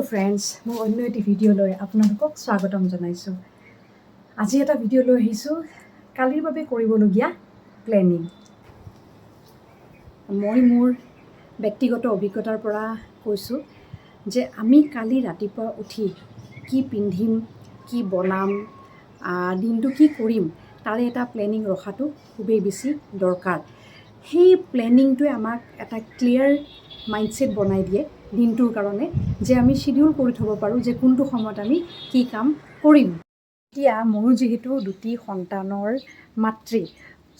Friends, মোৰ অন্য এটি ভিডিঅ'লৈ আপোনালোকক স্বাগতম জনাইছোঁ। আজি এটা ভিডিঅ' লৈ আহিছোঁ, কালিৰ বাবে কৰিবলগীয়া প্লেনিং। মই মোৰ ব্যক্তিগত অভিজ্ঞতাৰ পৰা কৈছোঁ যে আমি কালি ৰাতিপুৱা উঠি কি পিন্ধিম, কি বনাম, দিনটো কি কৰিম, তাৰে এটা প্লেনিং ৰখাটো খুবেই বেছি দৰকাৰ। সেই প্লেনিংটোৱে আমাক এটা ক্লিয়াৰ মাইণ্ডছেট বনাই দিয়ে দিনটোৰ কাৰণে, যে আমি শ্বিডিউল কৰি থ'ব পাৰোঁ যে কোনটো সময়ত আমি কি কাম কৰিম। এতিয়া ময়ো যিহেতু দুটি সন্তানৰ মাতৃ,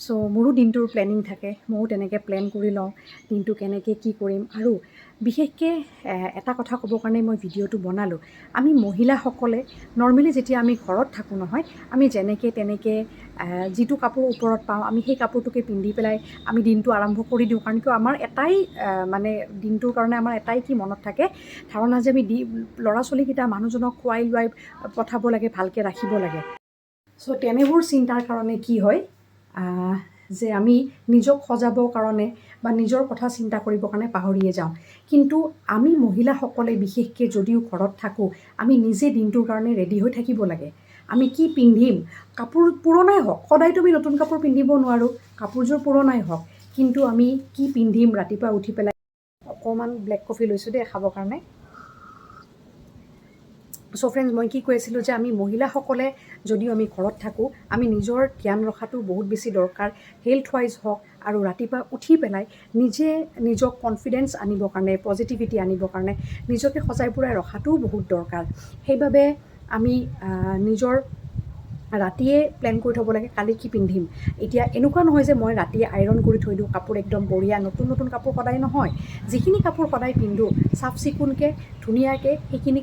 চ' মোৰো দিনটোৰ প্লেনিং থাকে। ময়ো তেনেকৈ প্লেন কৰি লওঁ দিনটো কেনেকৈ কি কৰিম। আৰু বিশেষকৈ এটা কথা ক'বৰ কাৰণে মই ভিডিঅ'টো বনালোঁ। আমি মহিলাসকলে নৰ্মেলি যেতিয়া আমি ঘৰত থাকোঁ নহয়, আমি যেনেকৈ তেনেকৈ যিটো কাপোৰ ওপৰত পাওঁ, আমি সেই কাপোৰটোকে পিন্ধি পেলাই আমি দিনটো আৰম্ভ কৰি দিওঁ। কাৰণ কিয়, আমাৰ এটাই মানে দিনটোৰ কাৰণে আমাৰ এটাই কি মনত থাকে ধাৰণা যে আমি ল'ৰা ছোৱালীকেইটা, মানুহজনক খুৱাই লোৱাই পঠাব লাগে, ভালকৈ ৰাখিব লাগে। চ' তেনেবোৰ চিন্তাৰ কাৰণে কি হয় যে আমি নিজক সজাবৰ কাৰণে বা নিজৰ কথা চিন্তা কৰিবৰ কাৰণে পাহৰিয়ে যাওঁ। কিন্তু আমি মহিলাসকলে বিশেষকৈ যদিও ঘৰত থাকোঁ, আমি নিজে দিনটোৰ কাৰণে ৰেডি হৈ থাকিব লাগে। আমি কি পিন্ধিম, কাপোৰ পুৰণাই হওক, সদায়তো আমি নতুন কাপোৰ পিন্ধিব নোৱাৰোঁ, কাপোৰযোৰ পুৰণাই হওক, কিন্তু আমি কি পিন্ধিম ৰাতিপুৱা উঠি পেলাই। অকণমান ব্লেক কফি লৈছোঁ দেই খাবৰ কাৰণে। চ' ফ্ৰেণ্ডছ, মই কি কৈ আছিলোঁ যে আমি মহিলাসকলে যদিও আমি ঘৰত থাকোঁ, আমি নিজৰ ধ্যান ৰখাটো বহুত বেছি দৰকাৰ, হেল্থ ৱাইজ হওক আৰু ৰাতিপুৱা উঠি পেলাই নিজে নিজক কনফিডেঞ্চ আনিবৰ কাৰণে, পজিটিভিটি আনিবৰ কাৰণে নিজকে সজাই পৰাই ৰখাটোও বহুত দৰকাৰ। সেইবাবে আমি নিজৰ ৰাতিয়ে প্লেন কৰি থ'ব লাগে কালি কি পিন্ধিম। এতিয়া এনেকুৱা নহয় যে মই ৰাতিয়ে আইৰণ কৰি থৈ দিওঁ কাপোৰ, একদম বঢ়িয়া নতুন নতুন কাপোৰ সদায় নহয়। যিখিনি কাপোৰ সদায় পিন্ধোঁ, চাফ চিকুণকৈ ধুনীয়াকৈ সেইখিনি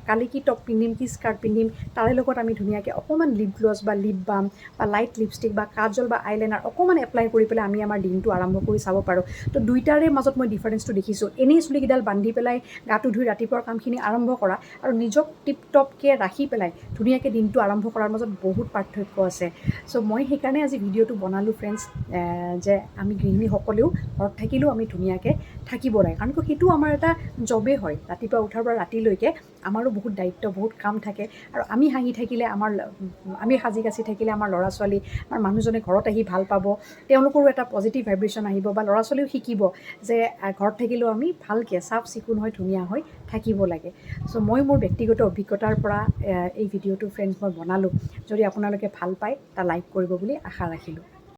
কালি কি টপ পিন্ধিম, কি স্কাৰ্ট পিন্ধিম, তাৰে লগত আমি ধুনীয়াকৈ অকণমান লিপ গ্লছ বা লিপ বাম বা লাইট লিপষ্টিক বা কাজল বা আইলাইনাৰ অকণমান এপ্লাই কৰি পেলাই আমি আমাৰ দিনটো আৰম্ভ কৰি চাব পাৰোঁ। তো দুইটাৰে মাজত মই ডিফাৰেঞ্চটো দেখিছোঁ। এনেই চুলিকেইডাল বান্ধি পেলাই গাটো ধুই ৰাতিপুৱাৰ কামখিনি আৰম্ভ কৰা আৰু নিজক টিপ টপকৈ ৰাখি পেলাই ধুনীয়াকৈ দিনটো আৰম্ভ কৰাৰ মাজত বহুত পাৰ্থক্য আছে। চ' মই সেইকাৰণে আজি ভিডিঅ'টো বনালোঁ ফ্ৰেণ্ডছ, যে আমি গৃহিণীসকলেও ঘৰত থাকিলেও আমি ধুনীয়াকৈ থাকিব লাগে। কাৰণ কিয়, সেইটো আমাৰ এটা জবেই হয়। ৰাতিপুৱা উঠাৰ পৰা ৰাতিলৈকে আমাৰো বহুত দায়িত্ব, বহুত কাম থাকে। আৰু আমি হাঁহি থাকিলে, আমি সাজি কাচি থাকিলে আমাৰ ল'ৰা ছোৱালী, আমাৰ মানুহজনে ঘৰত আহি ভাল পাব, তেওঁলোকৰো এটা পজিটিভ ভাইব্ৰেশ্যন আহিব বা ল'ৰা ছোৱালীও শিকিব যে ঘৰত থাকিলেও আমি ভালকৈ চাফ চিকুণ হৈ ধুনীয়া হৈ থাকিব লাগে। চ' মই মোৰ ব্যক্তিগত অভিজ্ঞতাৰ পৰা এই ভিডিঅ'টো ফ্ৰেণ্ডছ মই বনালোঁ। যদি আপোনালোকে ভাল পায়, এটা লাইক কৰিব বুলি আশা ৰাখিলোঁ।